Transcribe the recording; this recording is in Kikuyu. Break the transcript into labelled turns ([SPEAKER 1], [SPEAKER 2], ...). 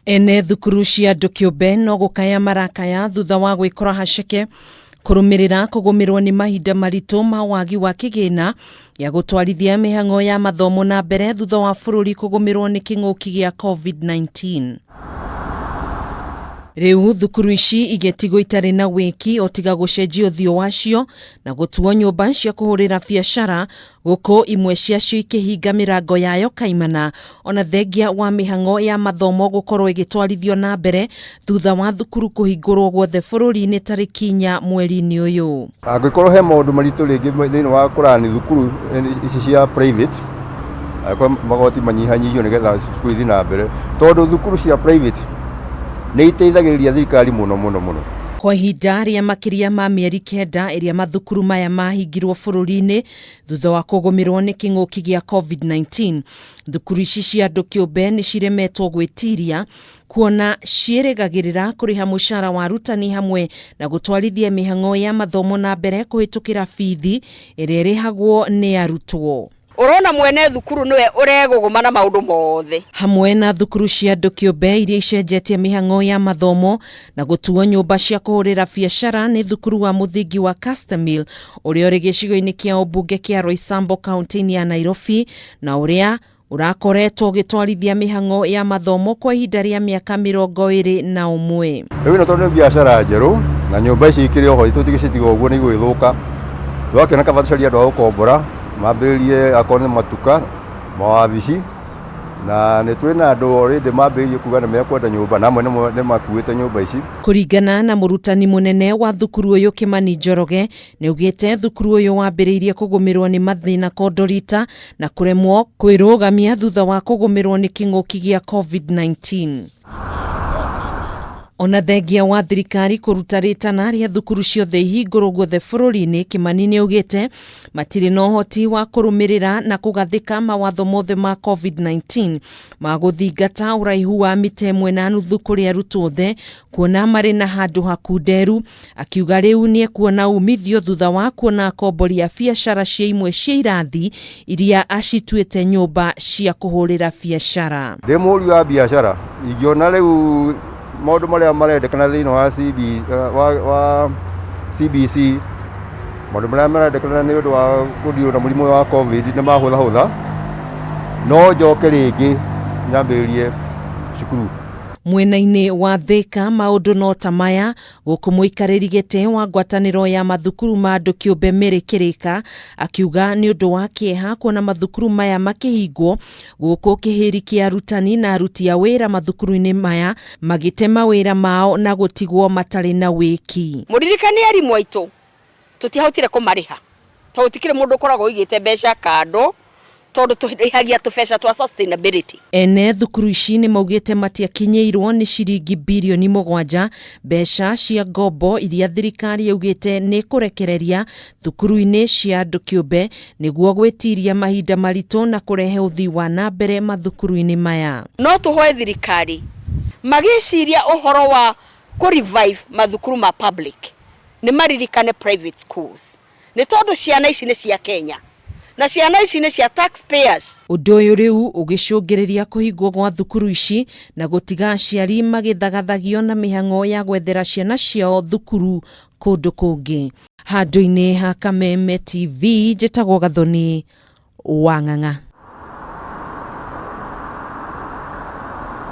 [SPEAKER 1] Ene thukuru cia andũ kĩũmbe no gũkaya marakaya thutha wa gwĩkora haceke kũrũmĩrĩra kũgũmĩrwo nĩ mahinda maritũ ma wagi wa kĩgĩna gĩa gũtwarithia mĩhang'o ya mathomo na mbere thutha wa bũrũri kũgũmĩrwo nĩ kĩng'ũki gĩa COVID-19. Rĩu thukuru ici igĩtigwo itarĩ na wĩki o tiga gũcenjia ũthiũ wacio na gũtuo nyũmba cia kũhũrĩra biacara, gũkũ imwe ciacio ikĩhinga mĩrango yayo kaimana ona thengia wa mĩhang'o ya mathomo gũkorwo ĩgĩtwarithio na mbere thutha wa thukuru kũhingũrwo guothe bũrũri-inĩ tarĩki 4 mweri-inĩ ũyũ.
[SPEAKER 2] Angĩkorwo he maũndũ maritũ rĩngĩ thĩinĩ wa kũrani thukuru ici cia private, angĩkorwo magoti manyihanyihio nĩgetha cukuru ithiĩ na mbere, tondũ thukuru cia private nĩ iteithagĩrĩria thirikari mũno mũno mũno.
[SPEAKER 1] Kwa ihinda rĩa makĩria ma mĩeri 9 ĩrĩa mathukuru maya mahingirwo bũrũri-inĩ thutha wa kũgũmĩrwo nĩ kĩng'ũki gĩa COVID-19, thukuru ici cia andũ kĩũmbe nĩ ciremetwo gwĩtiria kuona ciĩrĩgagĩrĩra kũrĩha mũcara wa arutani hamwe na gũtwarithia mĩhang'o ya mathomo na mbere kũhĩtũkĩra bithi ĩrĩa ĩrĩhagwo nĩ arutwo.
[SPEAKER 3] Ũrona mwene thukuru nĩwe ũregũgũma na maũndũ mothe.
[SPEAKER 1] Hamwe na thukuru cia andũ kĩũmbe iria icenjetie mĩhang'o ya mathomo na gũtuo nyũmba cia kũhũrĩra biacara nĩ thukuru wa mũthingi wa Castamil ũrĩa ũrĩ gĩcigo-inĩ kĩa ũmbunge kĩa Roysambu kaunti-inĩ ya Nairobi na ũrĩa ũrakoretwo ũgĩtwarithia mĩhang'o ya mathomo kwa ihinda rĩa mĩaka 21.
[SPEAKER 2] Rĩu ĩno tondũ nĩ biacara njerũ na nyũmba ici ikĩrĩ oho tũtingĩcitiga ũguo nĩ igũgĩthũka, twakĩona kaba tũcarie andũ a gũkombora mambĩrĩrie akorwo nĩ matuka, mawabici, na nĩ twĩna andũ already mambĩrĩirie kuga nĩ mekwenda nyũmba na amwe nĩ makuĩte nyũmba ici.
[SPEAKER 1] Kũringana na mũrutani mũnene wa thukuru ũyũ Kimani Njoroge, nĩaugĩte thukuru ũyũ wambĩrĩirie kũgũmĩrwo nĩ mathĩna kondorita na kũremwo kwĩrũgamia thutha wa kũgũmĩrwo nĩ kĩng'ũki gĩa COVID-19. Ona thengia wa thirikari kũruta rĩtana rĩa thukuru ciothe ihingũrwo guothe bũrũri-inĩ, Kimani nĩaugĩte matirĩ na ũhoti wa kũrũmĩrĩra na kũgathĩka mawatho mothe ma COVID-19 ma gũthingata ũraihu wa mita 1.5 kũrĩ arutwo othe, kuona marĩ na handũ hakunderu. Akiuga rĩu nĩekuona umithio thutha wa kuona akombori a biacara cia imwe cia irathi iria acituĩte nyũmba cia kũhũrĩra biacara.
[SPEAKER 2] Ndĩ mũhũri wa biacara, ingĩona rĩu maũndũ marĩa marendekana thĩinĩ wa CB, wa, wa CBC, maũndũ marĩa marendekana nĩ ũndũ wa kũndirwo na mũrimũ wa COVID nĩ mahũthahũtha, no njoke rĩngĩ nyambĩrĩrie cukuru.
[SPEAKER 1] Mwena-inĩ wa Thika maũndũ no ta maya, gũkũ mũikarĩri gĩtĩ wa ngwatanĩro ya mathukuru ma andũ kĩũmbe Mary Kĩrĩka akiuga nĩ ũndũ wa kĩeha kuona mathukuru maya makĩhingwo, gũkũ kĩhĩri kĩa arutani na aruti a wĩra mathukuru-inĩ maya magĩte mawĩra mao na gũtigwo matarĩ na wĩki.
[SPEAKER 3] Mũririkane arimũ aitũ tũtiahotire kũmarĩha tondũ gũtikĩrĩ mũndũ ũkoragwo ũigĩte mbeca kando tondũ tũrĩhagia tũbeca twa sustainability.
[SPEAKER 1] Ene thukuru ici nĩ maugĩte matiakinyĩirwo nĩ ciringi birioni 7 mbeca cia ngombo iria thirikari yaugĩte nĩ kũrekereria thukuru-inĩ cia andũ kĩũmbe nĩguo gwĩtiria mahinda maritũ na kũrehe ũthii wa na mbere mathukuru-inĩ maya.
[SPEAKER 3] No tũhoe thirikari magĩciria ũhoro wa kũ revive mathukuru ma public nĩ maririkane private schools nĩ tondũ ciana ici nĩ cia Kenya na ciana ici nĩ cia taxpayers.
[SPEAKER 1] Ũndũ ũyũ rĩu ũgĩcũngĩrĩria kũhingwo gwa thukuru ici na gũtiga aciari magĩthagathagio na mĩhang'o ya gwethera ciana ciao thukuru kũndũ kũngĩ. Handũ-inĩ ha Kameme TV, njĩtagwo Gathoni wa Ng'ang'a.